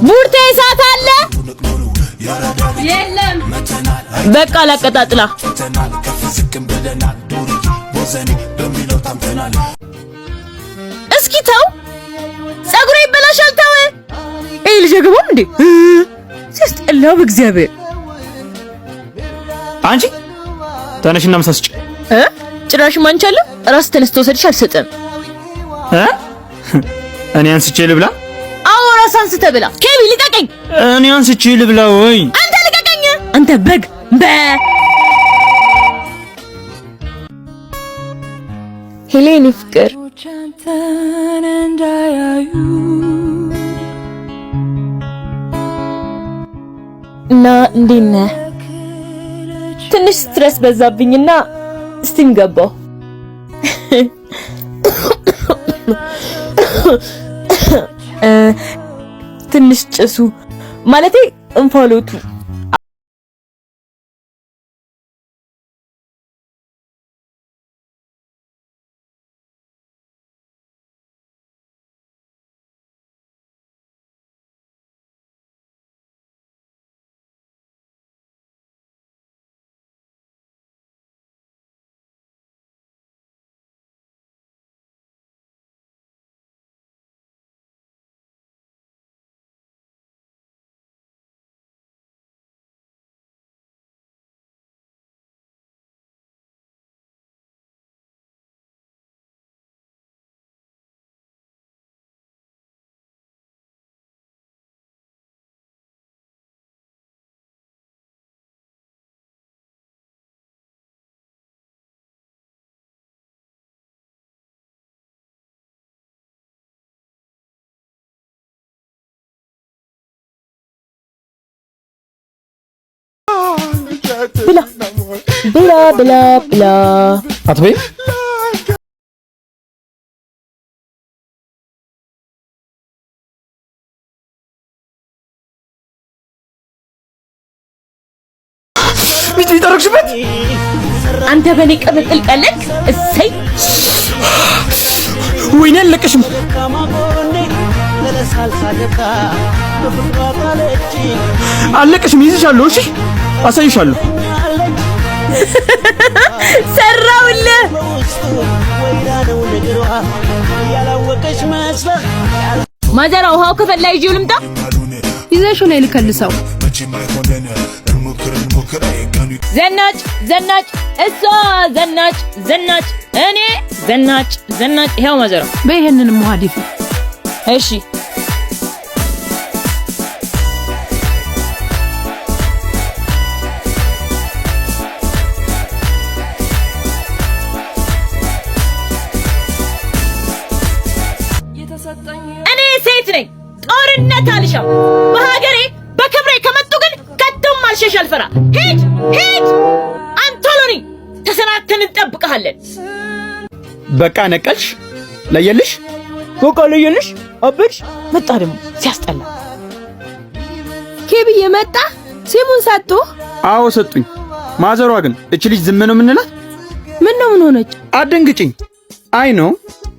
ቡርቴ እሳት አለ? የለም። በቃ ላቀጣጥላ። እስኪ ተው፣ ጸጉሬ ይበላሻል። ተው። ይሄ ልጅ አይገባም እንዴ? ሲያስጠላው በእግዚአብሔር። አንቺ ተነሽና ምሳ ስጪ። እ ጭራሽ ማንቻለሁ። ራስ ተነስቶ ወሰድሽ አልሰጥም። እ እኔ አንስቼ ልብላ? አዎ ራስ አንስተህ ብላ። ኬቢ ልቀቀኝ። እኔ አንስቼ ልብላ ወይ? አንተ ልቀቀኝ። አንተ በግ በ ሄሌን ፍቅር እና እንዴት ነህ? ትንሽ stress በዛብኝና steam ገባሁ። ትንሽ ጭሱ ማለቴ እንፋሎቱ ብላ ብላ ብላ ብላ። አትበይም? ሚጥሚጣ አደረግሽበት? አንተ በኔ ቅምጥል ቀለድክ። እሰይ ወይኔ አልለቀሽም። አልለቀሽም፣ ይዝሻለሁ። እሺ አሳይሻለሁ። ሰራውልህ። ማዘራ ውሃው ከፈላ ይዤው ልምጣ። ይዘሽው ነይ ልከልሰው። ዘናጭ ዘናጭ፣ እሷ ዘናጭ ዘናጭ፣ እኔ ዘናጭ ዘናጭ። ይኸው ማዘራ። በይ ይሄንንም ውሃ ድፊ። እሺ እኔ ሴት ነኝ፣ ጦርነት አልሻም። በሀገሬ በክብሬ ከመጡ ግን ከቶም አልሸሽ አልፈራ። ሂድ ሂድ፣ አንቶሎኒ ተሰናድተን እንጠብቅሃለን። በቃ ነቀልሽ፣ ለየልሽ፣ በቃ ለየልሽ፣ አበድሽ። መጣ ደግሞ ሲያስጠላ። ኬብዬ መጣ። ሲሙን ሰጡ? አዎ ሰጡኝ። ማዘሯ ግን እች ልጅ ዝም ነው የምንላት? ምን ነው ምን ሆነች? አደንግጭኝ። አይ ነው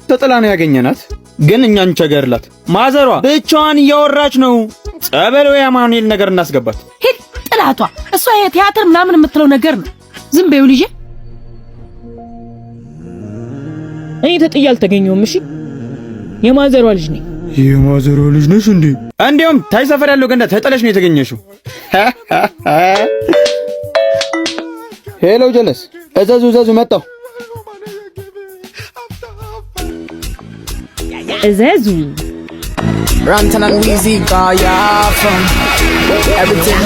ተጥላ ነው ያገኘናት፣ ግን እኛ እንቸገርላት። ማዘሯ ብቻዋን እያወራች ነው። ጸበል ወይ አማኑኤል ነገር እናስገባት። ሂድ ጥላቷ። እሷ የቲያትር ምናምን የምትለው ነገር ነው። ዝም በይው ልጄ። እኔ ተጥዬ አልተገኘሁም። እሺ የማዘሯ ልጅ ነኝ። የማዘሯ ልጅ ነሽ እንዴ? እንዲያውም ታይ ሰፈር ያለው ገንዳ ተጥለሽ ነው የተገኘሽው። Hello ጀለስ፣ እዘዙ እዘዙ፣ መጣሁ። እዘዙ። Rantan and Weezy got ya from everything.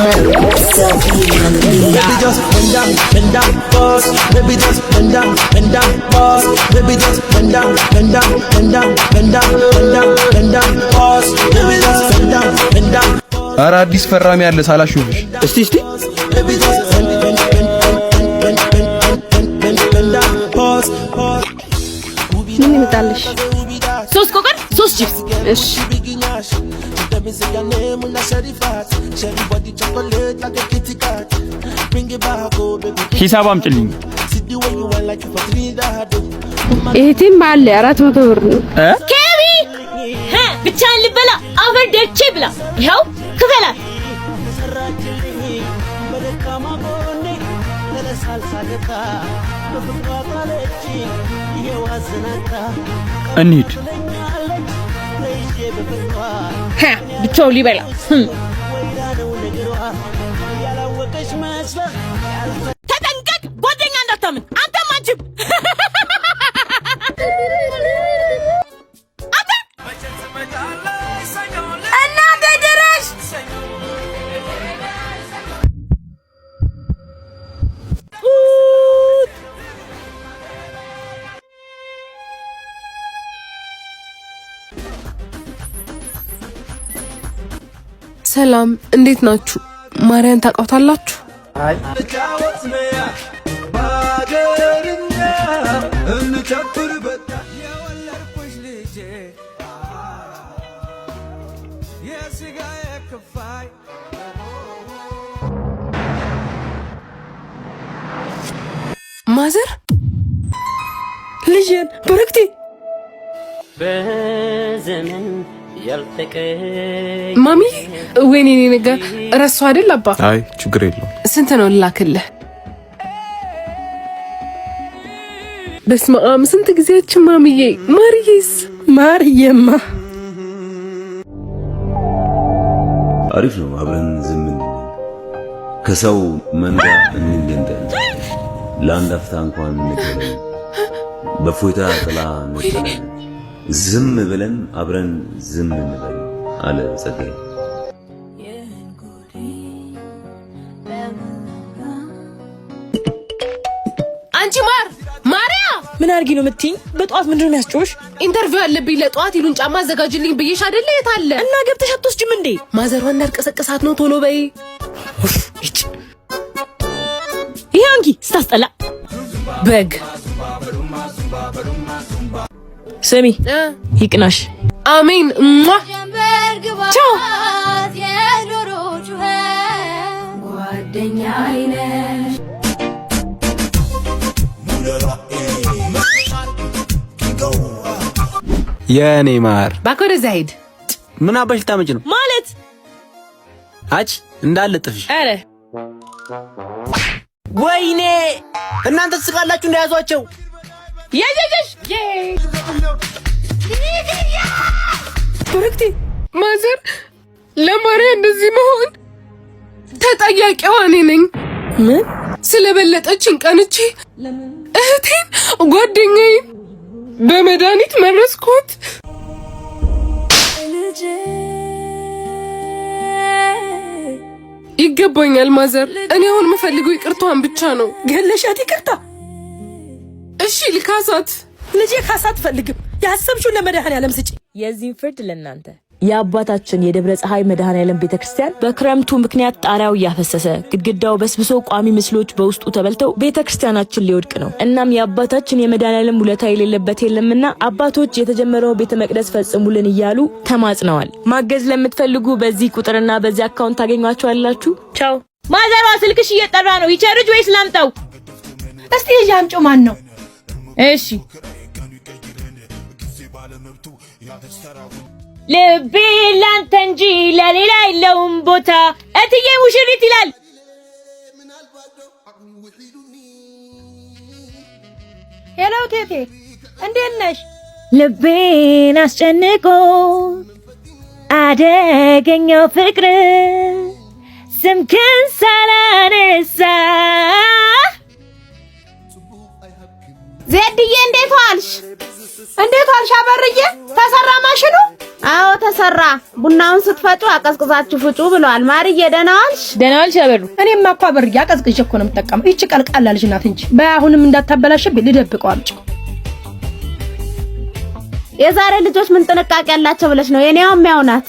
Baby just bend down, bend down, boss. Baby just bend down, bend down, boss. Baby just bend down, bend down, bend down, bend down, bend down, bend down, boss. Baby just bend down, bend down. ኧረ አዲስ ፈራሚ አለ ሳላሾፍሽ። እስቲ እስቲ Baby just bend, bend, bend, bend, bend, bend, bend, bend, bend down, boss, boss. ምን ይመጣልሽ? 3 ቆቀር 3 ቺፕስ። እሺ ሂሳብ አምጪልኝ። ይሄቲም አለ 400 ብር ነው። እ ኬቢ ብቻህን ልበላ አፈር ደቼ ብላ። ይኸው ክፈላት። እንሂድ። ብቻውን ሊበላ። ተጠንቀቅ፣ ጓደኛ እንዳታምን። አንተም አንቺም። አንተ እናቴ ድረሽ። ጡት። ሰላም፣ እንዴት ናችሁ? ማርያን ታውቃታላችሁ? Mother ልጄን በረክቴ በዘመን ማሚ፣ ወይኔ እኔ ነገር ረሳሁ አይደል አባ? አይ ችግር የለውም። ስንት ነው ልላክልህ? በስመ አብ ስንት ጊዜያችን ማሚዬ። ማርዬስ? ማርዬማ አሪፍ ነው። አብረን ዝም እንድንል ከሰው መንጋ እንገንጠል፣ ለአንድ አፍታ እንኳን እንገናኝ፣ በእፎይታ ጥላ እንጠለል፣ ዝም ብለን አብረን ዝም እንበል አለ ጸጋዬ። አንቺ ማር ማርያ፣ ምን አድርጊ ነው የምትይኝ? በጠዋት ምንድን ነው የሚያስጮሽ? Interview አለብኝ ለጠዋት ይሉን ጫማ አዘጋጅልኝ ብዬሽ አይደለ? የት አለ? እና ገብተሽ አትወስጂም እንዴ? ማዘሯ እንዳልቀሰቅሳት ነው። ቶሎ በይ። ይሄ አንኪ ስታስጠላ። በግ። ስሚ፣ ይቅናሽ። አሜን። ሟ። ቻው። የኔ ማር። እባክህ ወደዚያ ሂድ። ምን አባሽ ልታመጪ ነው? ማለት? አች እንዳለ ጥፍሽ። ኧረ። ወይኔ እናንተ ትስቃላችሁ፣ እንደያዟቸው። የየየሽ። በረክቴ። Mother፣ ለማርያ እንደዚህ መሆን ተጠያቂዋ እኔ ነኝ። ምን? ስለበለጠችኝ ቀንቼ እህቴን ጓደኛዬን በመድኃኒት መረስኩት። ይገባኛል mother። እኔ አሁን የምፈልገው ይቅርታዋን ብቻ ነው። ገለሻት ይቅርታ። እሺ ልካሳት። ልጄ ካሳ አትፈልግም። ያሰብሽውን ለመድኃኔዓለም ስጪ። የዚህን ፍርድ ለእናንተ። የአባታችን የደብረ ፀሐይ መድኃኔዓለም ቤተክርስቲያን በክረምቱ ምክንያት ጣሪያው እያፈሰሰ፣ ግድግዳው በስብሶ፣ ቋሚ ምስሎች በውስጡ ተበልተው ቤተክርስቲያናችን ሊወድቅ ነው። እናም የአባታችን የመድኃኔዓለም ውለታ የሌለበት የለምና አባቶች የተጀመረው ቤተ መቅደስ ፈጽሙልን እያሉ ተማጽነዋል። ማገዝ ለምትፈልጉ በዚህ ቁጥርና በዚህ account ታገኟቸዋላችሁ። ቻው። ማዘሯ ስልክሽ እየጠራ ነው። ይቸርጅ ወይስ ላምጣው? እስቲ ይዤ አምጪው። ማን ነው? እሺ። ልቤ ላንተ እንጂ ለሌላ የለውም ቦታ። እትዬ ሙሽሪት ይላል። Hello ቴቴ፣ እንዴት ነሽ? ልቤን አስጨንቆ አደገኛው ፍቅር ስምክን ሳላነሳ። ዜድዬ እንዴት ዋልሽ? እንዴት ዋልሽ አበርዬ? ተሰራ ማሽኑ? አዎ ተሰራ። ቡናውን ስትፈጩ አቀዝቅዛችሁ ፍጩ ብለዋል። ማርዬ ደህና ዋልሽ? ደህና ዋልሽ አበሩ። እኔማ እኮ አበርዬ አቀዝቅዤ እኮ ነው የምጠቀመው። ይቺ ቀልቃላ ልጅ ናት እንጂ። በይ አሁንም እንዳታበላሽብኝ ልደብቀው አምጪው። የዛሬ ልጆች ምን ጥንቃቄ ያላቸው ብለሽ ነው? የኔውም ያው ናት።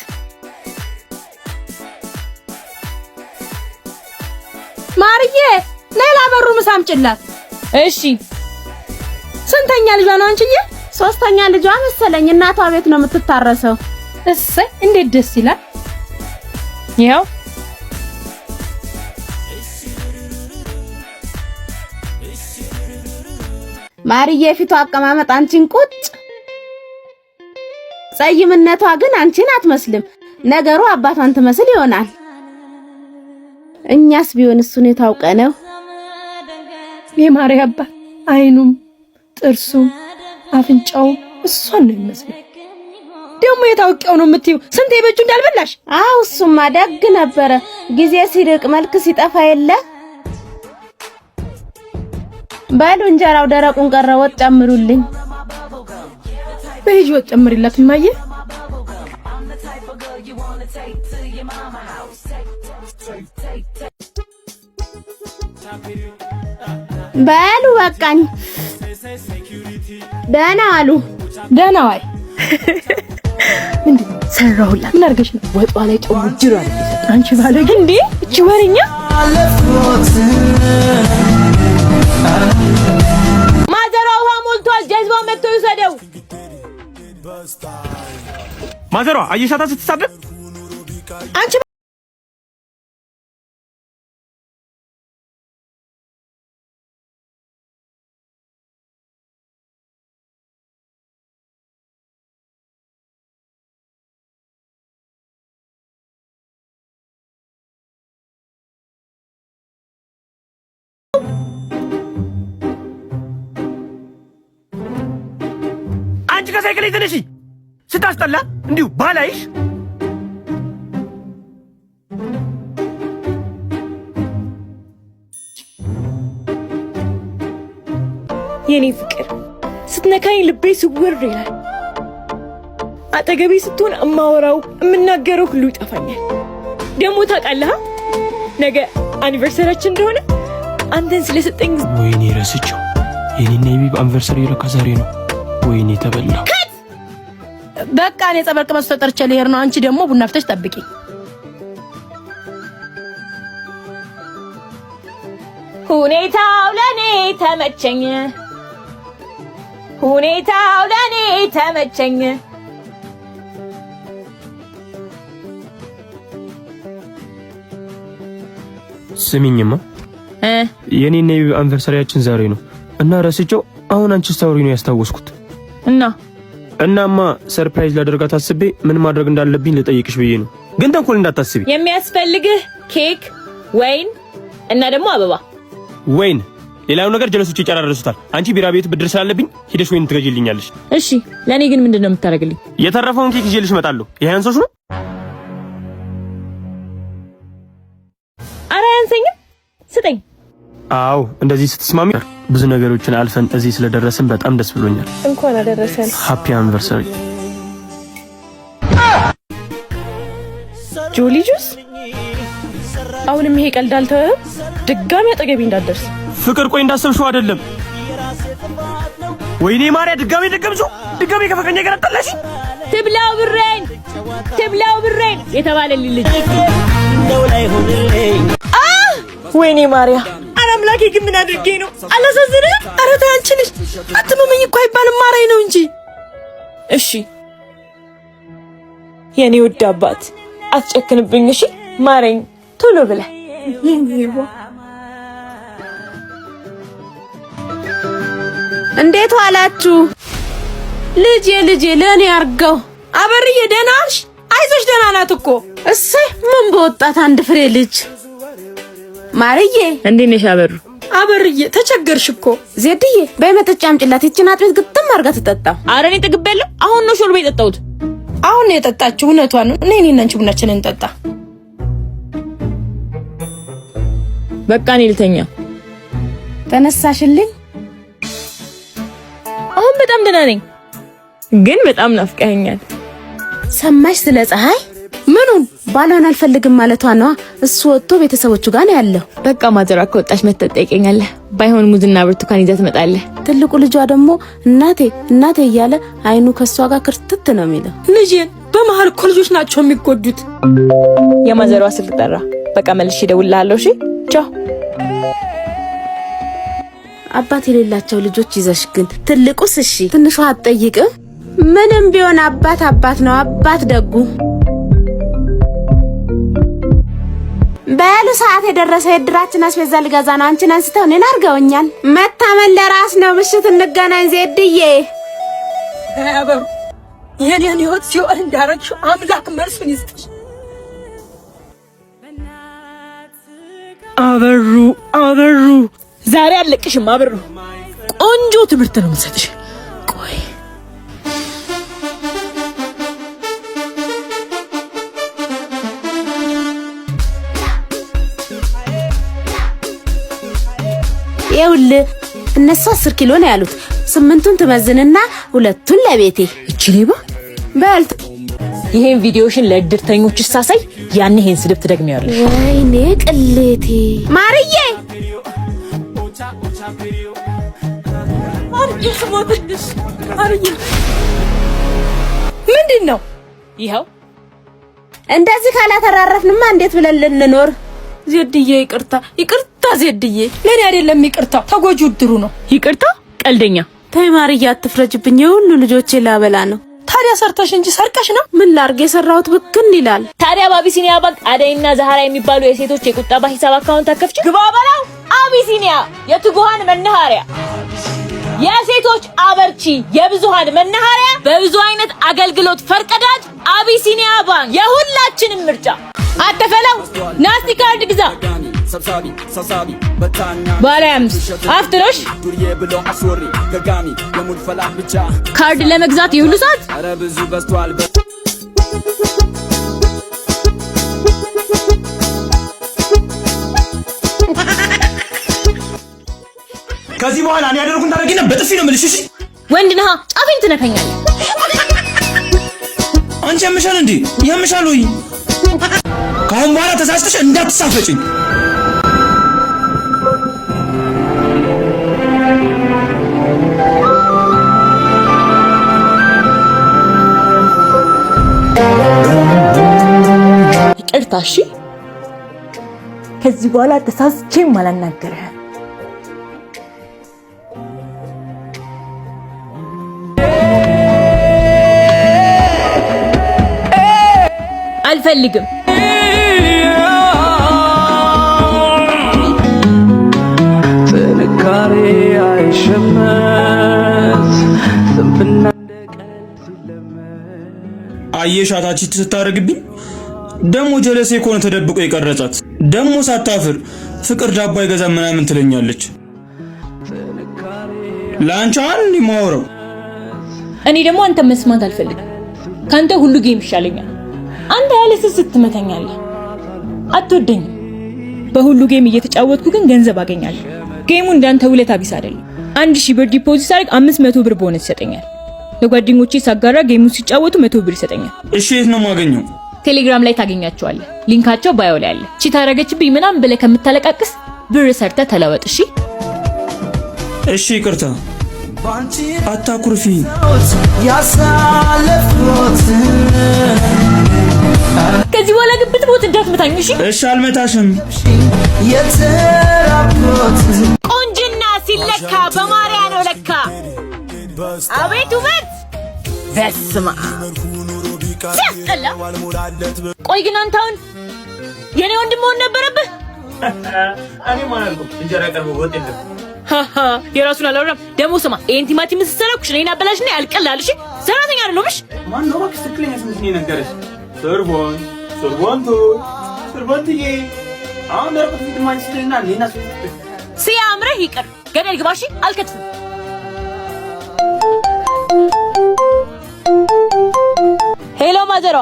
ማርዬ ሌላ በሩ ምሳ አምጪላት። እሺ። ስንተኛ ልጇ ነው አንቺዬ? ሶስተኛ ልጇ መሰለኝ። እናቷ ቤት ነው የምትታረሰው። እሰይ እንዴት ደስ ይላል። ይኸው። ማርዬ የፊቷ አቀማመጥ አንቺን ቁጭ። ጸይምነቷ ግን አንቺን አትመስልም። ነገሩ አባቷን ትመስል ይሆናል። እኛስ ቢሆን እሱን የታውቀ ነው። የማሪ አባት አይኑም ጥርሱም አፍንጫውም እሷን ነው የሚመስለው። ደግሞ የታውቂው ነው የምትይው? ስንቴ በእጁ እንዳልበላሽ። አው እሱማ ደግ ነበረ። ጊዜ ሲርቅ መልክ ሲጠፋ የለ። በሉ እንጀራው ደረቁን ቀረ፣ ወጥ ጨምሩልኝ። በሂጂ ወጥ ጨምሪላት እማዬ። በሉ በቃኝ። ደህና ዋሉ። ደህና ዋይ። ምንድን ነው ሰራሁላት። ምን አድርገሽ ነው? ወጧ ላይ ጨው ጅራ አንቺ ባለጌ! እንዴ እቺ ወሬኛ ማዘሯ ውሃ ሞልቷል። ጀዝባ መጥቶ ይውሰደው። ማዘሯ አየሻታ ስትሳደብ። አንቺ አንቺ ከሳይክል ተነሺ። ስታስጠላ እንዲሁ ባላይሽ። የኔ ፍቅር ስትነካኝ ልቤ ስውር ይላል። አጠገቤ ስትሆን እማወራው የምናገረው ሁሉ ይጠፋኛል። ደግሞ ታውቃለህ ነገ anniversary ያችን እንደሆነ አንተን ስለሰጠኝ ወይኔ ረስቸው። የኔና የቢብ anniversary ለካ ዛሬ ነው። ወይኔ ተበላሁ። በቃ እኔ ጸበል ቅመሱ ተጠርቼ ልሄድ ነው። አንቺ ደግሞ ቡና ፍተሽ ጠብቂ። ሁኔታው ለኔ ተመቸኝ፣ ሁኔታው ለኔ ተመቸኝ። ስሚኝማ የኔና የቢብ anniversary ያችን ዛሬ ነው እና ረስቸው። አሁን አንቺ ስታወሪ ነው ያስታወስኩት። እና እናማ surprise ላደርጋት አስቤ ምን ማድረግ እንዳለብኝ ልጠይቅሽ ብዬ ነው። ግን ተንኮል እንዳታስቢ። የሚያስፈልግህ ኬክ፣ ወይን እና ደግሞ አበባ። ወይን፣ ሌላው ነገር ጀለሶች ይጨራረሱታል። አንቺ ቢራ ቤት ብድር ስላለብኝ ሂደሽ ወይን ትገዢልኛለሽ። እሺ፣ ለእኔ ግን ምንድን ነው የምታደርግልኝ? የተረፈውን ኬክ ይዤልሽ እመጣለሁ። ይሄ አንሶሽ ነው? ኧረ አያንሰኝም፣ ስጠኝ። አዎ፣ እንደዚህ ስትስማሚ ብዙ ነገሮችን አልፈን እዚህ ስለደረስን በጣም ደስ ብሎኛል። እንኳን አደረሰን። Happy anniversary። Jolly Juice። አሁንም ይሄ ቀልድ አልተወህም? ድጋሚ አጠገቤ እንዳትደርስ። ፍቅር፣ ቆይ እንዳሰብሽው አይደለም። ወይኔ ማርያ፣ ድጋሚ ደገምሽው። ድጋሚ ከፍቅረኛ ጋር አጣላሽ። ትብላው ብሬን፣ ትብላው ብሬን የተባለልኝ ልጅ። ወይኔ ማርያ፣ ኧረ አምላኬ ግን ምን አድርጌ ነው? አላሳዝንህም? ኧረ ተይ አንቺ ልጅ አትመመኝ እኮ አይባልም፣ ማራኝ ነው እንጂ። እሺ የኔ ውድ አባት አትጨክንብኝ። እሺ ማረኝ ቶሎ ብለህ። እንዴት ዋላችሁ? ልጄ ልጄ ለእኔ አርገው። አበርዬ ደህና ዋልሽ? አይዞሽ ደህና ናት እኮ። እሰይ ምን በወጣት አንድ ፍሬ ልጅ። ማርዬ እንዴት ነሽ አበሩ? አበርዬ ተቸገርሽ እኮ። ዜድዬ በይ መጠጫ አምጪላት። ይችን አጥሚት ግጥም አርጋ ትጠጣው። ኧረ እኔ ጠግቤያለሁ። አሁን ነው ሾርባ የጠጣሁት። አሁን ነው የጠጣችው። እውነቷን ነው። እኔ እኔና አንቺ ቡናችንን እንጠጣ። በቃ እኔ ልተኛ። ተነሳሽልኝ? አሁን በጣም ደህና ነኝ፣ ግን በጣም ናፍቀኸኛል። ሰማሽ ስለ ፀሐይ? ምኑን? ባሏን አልፈልግም ማለቷ ነዋ። እሱ ወጥቶ ቤተሰቦቹ ጋር ነው ያለው። በቃ ማዘሯ ከወጣች መተህ ትጠይቀኛለህ። ባይሆን ሙዝና ብርቱካን ይዘህ ትመጣለህ። ትልቁ ልጇ ደግሞ እናቴ እናቴ እያለ አይኑ ከሷ ጋር ክርትት ነው የሚለው። ልጄን በመሀል እኮ ልጆች ናቸው የሚጎዱት። የማዘሯ ስልክ ጠራ። በቃ መልሼ እደውልልሃለሁ። እሺ ቻው። አባት የሌላቸው ልጆች ይዘሽ ግን ትልቁስ እሺ ትንሿ አትጠይቅም? ምንም ቢሆን አባት አባት ነው። አባት ደጉ። በሉ ሰዓት የደረሰ የድራችን አስቤዛ ልገዛ ነው። አንቺን አንስተው እኔን አድርገውኛል። መታመን ለራስ ነው። ምሽት እንገናኝ ዜድዬ። አበሩ የኔን ህይወት ሲኦል እንዳረግሽው አምላክ መልሱን ይስጥሽ። አበሩ አበሩ፣ ዛሬ አለቅሽም። አበሩ ቆንጆ ትምህርት ነው የምሰጥሽ። ቆይ ይኸውልህ እነሱ 10 ኪሎ ነው ያሉት። 8ቱን ትመዝንና 2ቱን ለቤቴ። እቺ ሌባ በልት። ይሄን ቪዲዮሽን ለእድርተኞች ሳሳይ ያን ይሄን ስድብ ትደግሚያለሽ። ወይኔ ቅሌቴ ማርዬ። ምንድን ነው ይኸው? እንደዚህ ካላተራረፍንማ እንዴት ብለን ልንኖር? ዜድዬ ይቅርታ፣ ይቅርታ ዜድዬ። ለእኔ አይደለም ይቅርታ፣ ተጎጂው እድሩ ነው። ይቅርታ ቀልደኛ። ተይ ማርዬ አትፍረጅብኝ። የሁሉ ልጆቼ ላበላ ነው። ታዲያ ሰርተሽ እንጂ ሰርቀሽ ነው። ምን ላርግ? የሰራሁት ብክን ይላል። ታዲያ በአቢሲኒያ ባንክ አደይና ዛህራ የሚባሉ የሴቶች የቁጠባ ሂሳብ account አከፍች። ግባ በላው። አቢሲኒያ የትጉሃን መናኸሪያ፣ የሴቶች አበርቺ፣ የብዙሃን መናኸሪያ፣ በብዙ አይነት አገልግሎት ፈርቀዳጅ አቢሲኒያ ባንክ የሁላችንም ምርጫ። አተፈለው ናስቲ ካርድ ግዛ። ባለ 5 አፍትሮሽ ካርድ ለመግዛት የሁሉ ሰዓት። ከዚህ በኋላ እኔ ያደረኩን ታደርጊና በጥፊ ነው የምልሽ። እሺ ወንድ ነህ፣ ጫፌን ትነካኛለህ። አንቺ ያምሻል እንዴ? ያምሻል ወይ? ከአሁን በኋላ ተሳስተሽ እንዳትሳፈጭኝ። ይቅርታ እሺ። ከዚህ በኋላ ተሳስቼም አላናገርህም። አልፈልግም። ጥንካሬ አይሸመት ስንፍና። አየሻት cheat ስታደርግብኝ ደግሞ ጀለሴ ከሆነ ተደብቆ የቀረጻት ደግሞ ሳታፍር ፍቅር ዳቦ አይገዛም ምናምን ትለኛለች። ለአንቺ አንድ የማወራው እኔ ደግሞ አንተ መስማት አልፈልግም። ከአንተ ሁሉ game ይሻለኛል። አንተ ያለ ስስት ትመታኛለህ፣ አትወደኝም። በሁሉ game እየተጫወትኩ ግን ገንዘብ አገኛለሁ። game ኡ እንዳንተ ውለታ ቢስ አይደለም። 1000 ብር deposit ሳደርግ 500 ብር ቦነስ ይሰጠኛል። ለጓደኞቼ ሳጋራ game ኡን ሲጫወቱ 100 ብር ይሰጠኛል። እሺ የት ነው የማገኘው? ቴሌግራም ላይ ታገኛቸዋለህ። link ኣቸው bio ላይ አለ። cheat አደረገችብኝ ምናምን ብለህ ከምታለቃቅስ ብር ሰርተህ ተለወጥ። እሺ እሺ ይቅርታ፣ አታኩርፊ። ከዚህ በኋላ ግን ብትሞት እንዳትመታኝ። እሺ እሺ፣ አልመታሽም። ቆንጅና ሲለካ በማርያ ነው ለካ። አቤት ውበት! በስመ አብ ሲያስጠላ። ቆይ ግን አንተ አሁን የኔ ወንድም መሆን ነበረብህ። እኔ አላልኩም። እንጀራ ቀርቦ ወጥ የለም። የራሱን አላወራም። ደግሞ ስማ፣ ይሄን ቲማቲም ስትሰራ ኩሽናዬን አበላሽና ያልቀላል። እሺ ሰራተኛ አይደለሁም። እሺ ማን ነው እባክሽ ትክክለኛ ስምሽን የነገረሽ? ሰርቦን ሰርቦንቱ ሰርቦንትዬ። አሁን ደረቁት ፊት ማን ስትልና ሌና ሲያምርህ ይቅር። ገደል ግባ። እሺ አልከትፍም። Hello ማዘሯ።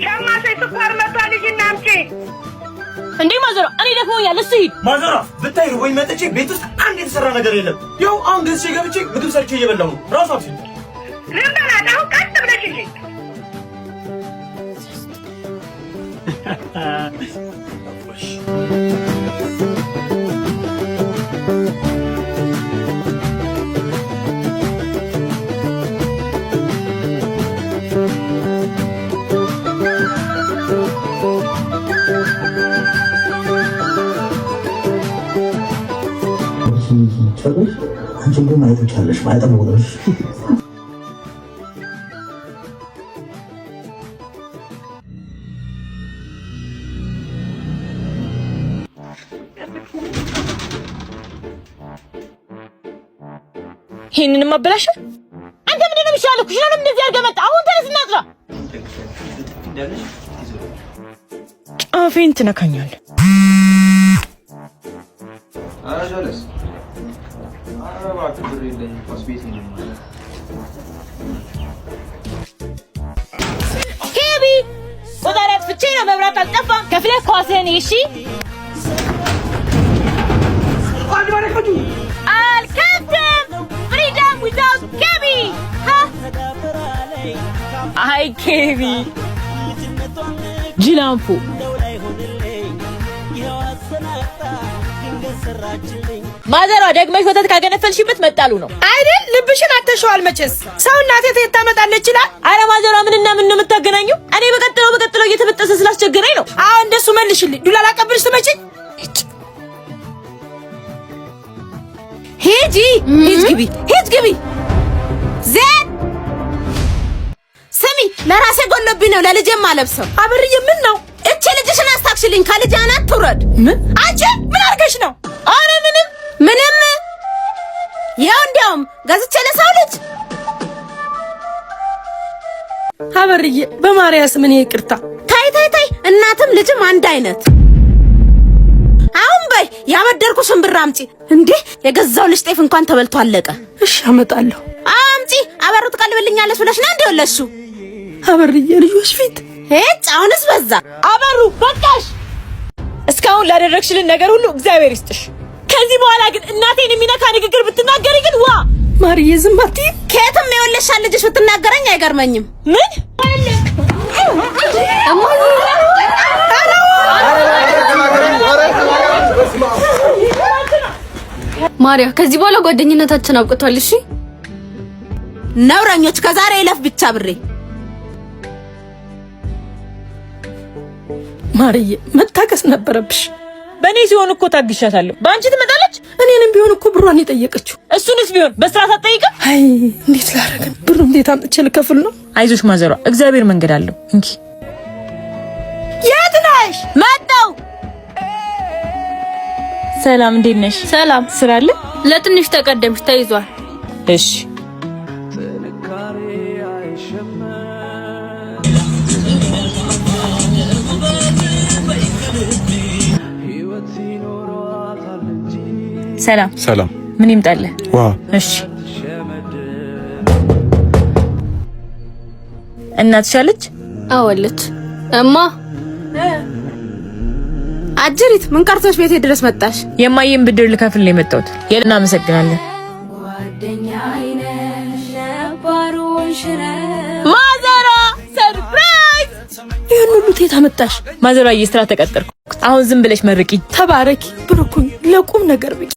ሸማሴ ስኳር መጥቷል። ልጅና አምጪ። እንዴ ማዘሯ፣ እኔ ደክሞኛል። እሱ ሂድ። ማዘሯ ብታይ ርቦኝ መጥቼ ቤት ውስጥ አንድ የተሰራ ነገር የለም። ያው አሁን ገዝቼ ገብቼ ምግብ ሰርቼ እየበላሁ ነው። ራሱ አብሲል ዝም በላት። አሁን ቀጥ ብለሽ እንጂ። አንቺ እንደውም ማየት ትችላለሽ። ማየት ነው። ይሄንንም አበላሸ። አንተ ምንድን ነው የሚሻለው። ኩሽናንም እንደዚህ አድርገህ መጣ። አሁን ተነስ እናጥራ። ጫፌን ትነካኛለህ። ኬቢ ቆጣሪ አጥፍቼ ነው፣ መብራት አልጠፋም። ከፍለህ ኳስህን እሺ። አልከፍትም። Freedom without ኬቢ። አይ ኬቢ ጅላንፎ ማዘሯ ደግመሽ ወተት ካገነፈልሽበት መጣሉ ነው አይደል? ልብሽን አተሸዋል። መቼስ ሰው እናቴ የት ታመጣለች ይላል። አረ ማዘሯ ምንና ምን ነው የምታገናኘው? እኔ በቀጥለው በቀጥለው እየተበጠሰ ስላስቸገረኝ ነው። አዎ እንደሱ መልሽልኝ። ዱላ ላቀብልሽ ትመጪኝ? ሂጂ ሂጅ፣ ግቢ ሂጅ፣ ግቢ። ዜድ ስሚ፣ ለራሴ ጎሎብኝ ነው ለልጄም አለብሰው። አበርዬ ምን ነው? እቺ ልጅሽን አስታክሽልኝ፣ ከልጄ አናት ትውረድ። ምን አንቺ ምን አድርገሽ ነው? አረ ምንም ምንም። ይኸው እንዲያውም ገዝቼ ለሰው ልጅ። አበርዬ በማርያስ ምን ይቅርታ። ታይ ታይ ታይ፣ እናትም ልጅም አንድ አይነት። አሁን በይ ያበደርኩሽን ብር አምጪ። እንዴ የገዛው ልጅ ጤፍ እንኳን ተበልቶ አለቀ። እሺ አመጣለሁ። አምጪ። አበሩ ትቀልብልኛለች ብለሽ ነው እንዴ ወለድሽው? አበርዬ ልጆች ፊት ሄጭ፣ አሁንስ በዛ። አበሩ በቃሽ። እስካሁን ላደረግሽልን ነገር ሁሉ እግዚአብሔር ይስጥሽ። ከዚህ በኋላ ግን እናቴን የሚነካ ንግግር ብትናገሪ ግን ዋ ማርዬ ዝም አትይም። ከየትም የወለድሻት ልጅሽ ብትናገረኝ አይገርመኝም። ምን ማሪያ፣ ከዚህ በኋላ ጓደኝነታችን አብቅቷል። እሺ ነውረኞች፣ ከዛሬ ይለፍ ብቻ ብሬ። ማርዬ መታገስ ነበረብሽ። በእኔ ሲሆን እኮ ታግሻታለሁ። በአንቺ ትመጣለች። እኔንም ቢሆን እኮ ብሯን የጠየቀችው። እሱንስ ቢሆን በስርዓት አትጠይቅም። አይ እንዴት ላደርግ ነው? ብሩ እንዴት አምጥቼ ልከፍል ነው? አይዞሽ ማዘሯ፣ እግዚአብሔር መንገድ አለው። እንኪ። የት ነሽ? መጣሁ። ሰላም፣ እንዴት ነሽ? ሰላም። ስራ አለ? ለትንሽ ተቀደምሽ፣ ተይዟል። እሺ። ሰላም ሰላም። ምን ይምጣልህ? ዋ እሺ። እናትሽ አለች? አዎ አለች። እማ አጅሪት ምን ቀርቶሽ ቤቴ ድረስ መጣሽ? የማየን ብድር ልከፍል ነው የመጣሁት። እናመሰግናለን። ማዘሯ surprise! ይህን ሁሉ የት አመጣሽ? ማዘሯ ስራ ተቀጠርኩ። አሁን ዝም ብለሽ መርቂኝ። ተባረኪ፣ ብሩኩኝ፣ ለቁም ነገር ብቂ።